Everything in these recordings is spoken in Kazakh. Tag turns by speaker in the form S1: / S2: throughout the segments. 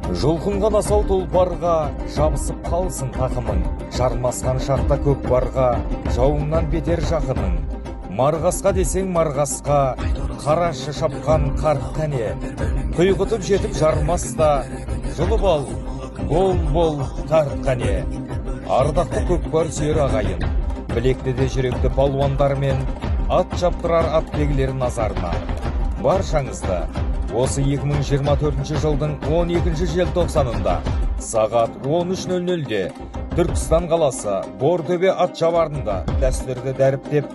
S1: Жұлқынған асау тұлпарға жабысып қалсын тақымың, жармасқан шақта көкпарға жауыңнан бетер жақының. Марғасқа десең марғасқа, қарашы шапқан қарт кәне, құйғытып жетіп жармас та, жұлып ал, бол бол тарт қане. Ардақты көкпар сүйер ағайын, білекті де жүректі палуандармен ат шаптырар атбегілер назарына. Баршаңызды осы 2024 жылдың 12 желтоқсанында сағат 13:00-де Түркістан қаласы Бортөбе ат шабарында дәстүрді дәріптеп,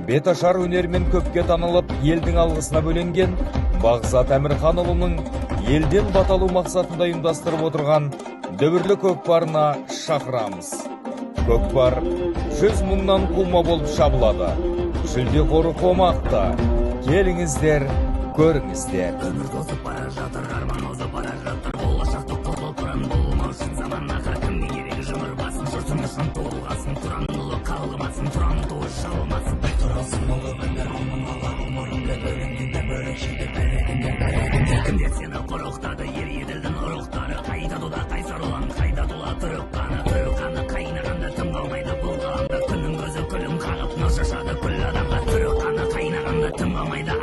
S1: беташар өнерімен көпке танылып, елдің алғысына бөленген Бағзат Әмірханұлының елден бата алу мақсатында ұйымдастырып отырған дүбірлі көкпарына шақырамыз. Көкпар 100 мыңнан қума болып шабылады. Жүлде қоры қомақты. Келіңіздер, көріңіздер.
S2: Өмір тозып бара жатыр, арман озып бара жатыр, болашақты қызыл тұран болмау үшін заман ақыры. Кімге керек жұмыр басын, жұртың үшін туылғасын, Тұран ұлы қалғымасын, Тұран туы шалмасын.
S3: Тұралсын ұлы күндер, оның алла ғұмырыңды бөлінгенде бөлекшеде берегіндер, берегіндер.
S2: Кімдер сені қорықтады, ер Еділдің ұрықтары? Қайда туда қайсар ұлан, қайда тула түрік қаны? Түрік қаны қайнағанда тым қалмайды бұл ғаламда. Күннің көзі күлім қағып, нұр шашады күллі адамға. Түрік қаны қайнағанда тым қалмайды.